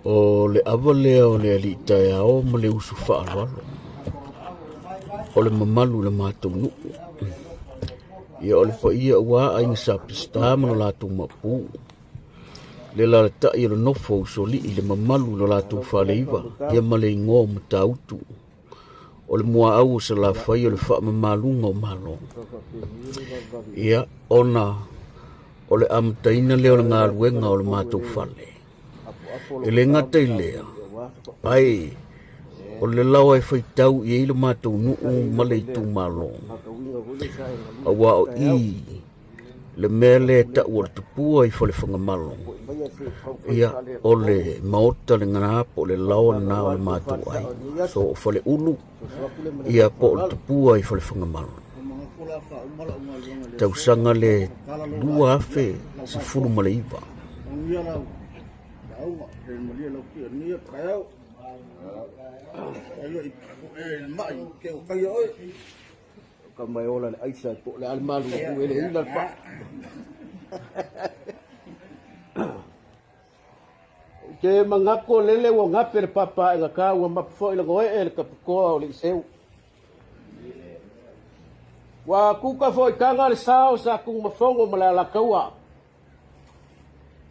O le ava lea o le alii taeao ma le usu faaaloalo o le mamalu i le matou nuu. Ia o le paia aua Aiga Sa Peseta ma lo latou Maopu, le alaalatai o le nofo a Usoalii, le mamalu i lo latou Faleiva, ia ma le igoa o Matautu, o le muaau o Salafai o le faamamaluga o Malo. Ia, ona o le amataina lea o le galuega o le matou fale. E le gata i lea, ae o le laoa e faitau i ai lo matou nuu ma le itumalo, aua o i le mea lea e tau o le tupua i Falefagamalo, ia, o le maota lena po o le laoa lena o le matou aiga. So o Faleulu, ia po o le tupua i Falefagamalo. Tausaga le 2019. Ka mai ola le aisa po le ale malu ku ele ila pa. Ke mangako lele ua ngape le papa e ngaka ua mapu foi le goe e le kapukoa o le iseu. Ua kuka foi kanga le sao sa kung mafongo ma le alakaua.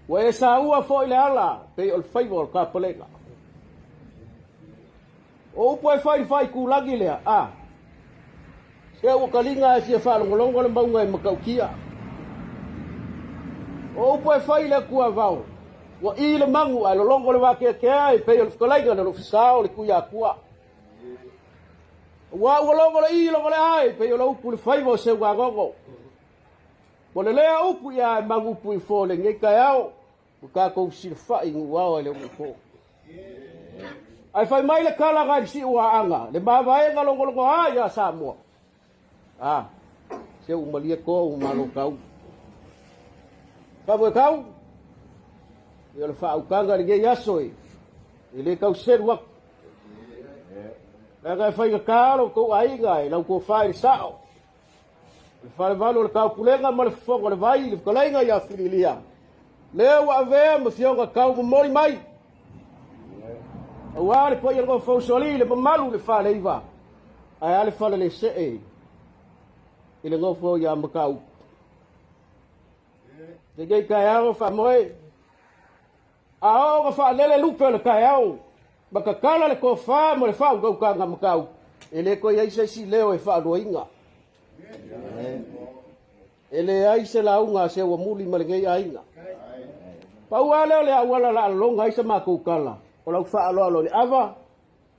Ua e saua foi le ala pei o le faiva o le kapalega. O upu e fai fai kulagi lea, a. Se ua kaliga e fia faalogologo le mauga e matautia. O upu e fai le Atua vao, ua i le magu ae lologo le vakeakea e pei o le fetalaiga na lofisa o le Tuiatua. Ua ua logo le i logo le ae pei o le upu le faiva o Seugagogo. Ua lelea upu ia e magu upu i fo lenei taeao, ua tatou silafai nuuao e le upu. Ae fai mai le tala nai le siuaaga, le mavaega logologoa ia Samoa. A, se u malie toa u malo tau. Kamu e kau, ia le faautaga i lenei aso e, e le tau selu atu. Leaga e faigata lo tou aiga e lau tofa i le sao. Le falevalu o le taupulega ma le fofoga o le vai, le fetalaiga ia Fililia. Lea ua avea ma fioga tau momoli mai. Aua le paia o le Nofo-usoalii, le mamalu i le Faleiva, ae a le Falelesee i le nofo ia Mataupu. Lenei taeao faamoe, a oo na faalele lupe o le taeao, ma tatala le tofa ma le faautautaga Mataupu, e le toe i ai se isi leo e faaluaina. E leai se lauga a Seuamuli ma lenei aiga. Pau lava lea o le auala la laloga ai sa matou tala, o lau faaaloalo i le ava,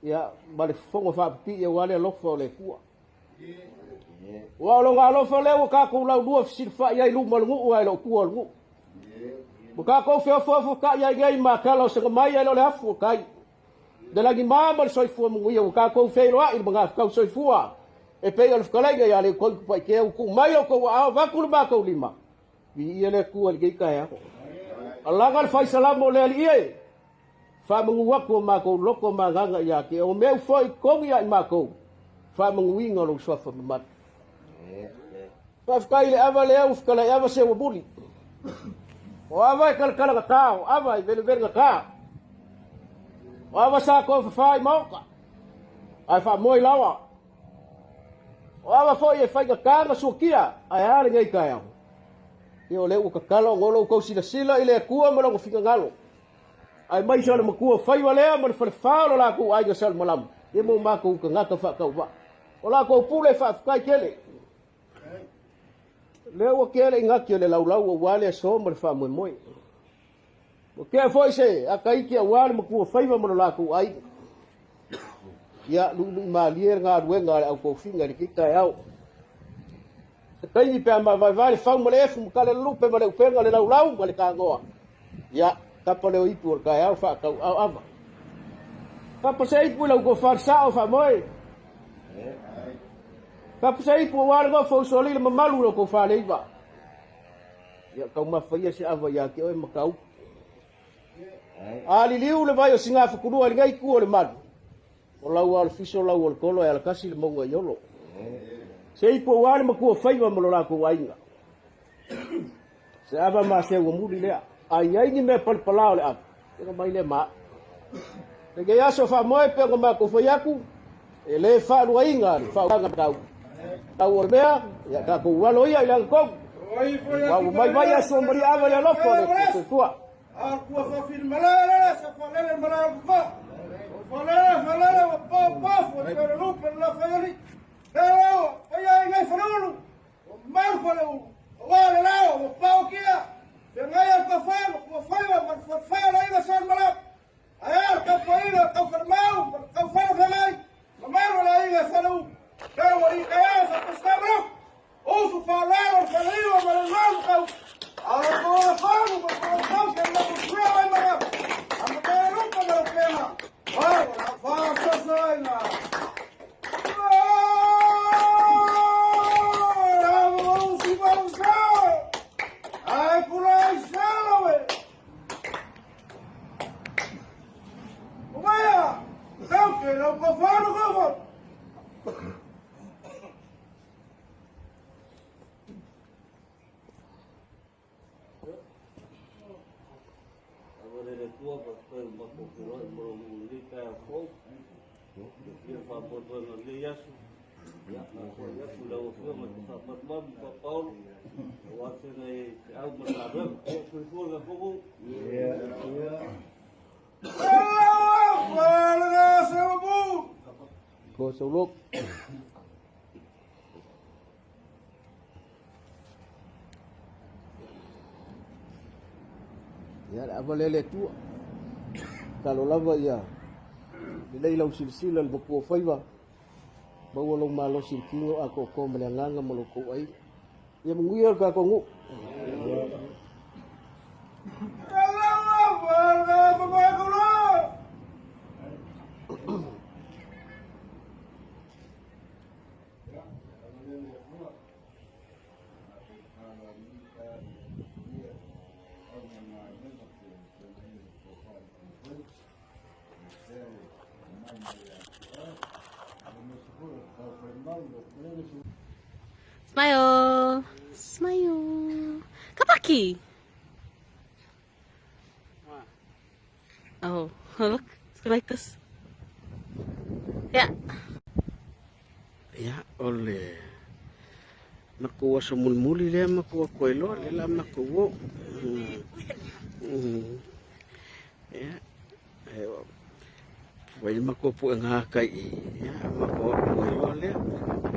ia, ma le fofoga faapipii aua le alofa o le Atua. Ua o lona alofa lea ua tatou laulua fesilafai ai luma o le nuu ae le o tua o le nuu. Ua tatou feofoofo tai ai nei ma tala o segamai ae le o le afu o tai. Le lagima ma le soifua manuia ua tatou feiloai i le magafetau soifua e pei o le fetalaiga ia Leutoi Tupaitea ua tuu mai o outou aao avatu le matou lima. Viia le Atua i lenei taeao. Alaga le fai salamo o le Alii e, faamanu atu o matou loto ma agaga ia te oe, o mea foi togi ia i matou, faamanuiga o lou suafa mamalu. Faafetai i le ava lea ua fetalai ava se ua muli. O ava e talatala gata, o ava e velevele gata. O ava sa tofafa i maota, ae faamoe i laoa. O ava foi e faigata ma suakia, ae a lenei taeao. Ia o lea ua tatala ona o lo outou silasila i le Atua ma lona finagalo. Aemaise o le matua faiva lea ma le falefa o lo latou aiga Salemalama, ia ma o matou tagata faatauvaa. O latou pule faafetai tele. Lea ua tea le igati o le laulau aua le aso ma le faamoemoe. Ua tea foi se ataiti aua le matua faiva ma lo latou aiga. Ia, luilui malie le galuega a le au tofiga i lenei taeao. Se taimi pe a mavaevae le fau ma le efu ma kale le lupe ma le upega le laulau ma le tanoa. Ia, tapa leo ipu o le taeao faatauaao ava. Tapa se ipu i lau tofa le sao faamoe. Tapa se ipu aua le nofo usoalii le mamalu i lo outou faleiva. Ia, taumafa ia se ava ia te oe Mataupu. A liliu le vai o Sinafatulua i lenei itu o le malu, o lau o le fiso, lau o le tolo e alatasi le mauga i Olo. Se ipu aua le matua faiva ma lo latou aiga. Se ava ma se ua muli lea. A i ai ni mea palapala o le ava, ia ona mai lea ma au. Lenei aso faamoe pe ona matou fai atu, e le faaluaina le faautaga tau. Tau o le mea, ia tatou alo ia i le agatonu. Ua ua mai mai aso maria ava le alofa o le Soifua. Ko Saulok. Ia le ava lea le Atua. Talo lava ia lelei lau silasila le matua faiva. Maua lou malosi i le tino atoatoa ma le agaga ma lo tou aiga. Ia manuia le tatou nuu. Smile. Smile. Kapaki. Oh, look. It's like this. Yeah. Ia, o le makou aso mulimuli lea makou atu ai loa, lea la makou o. Ia, e fai le matou puega ata i i, ia matou o atu ai loa lea.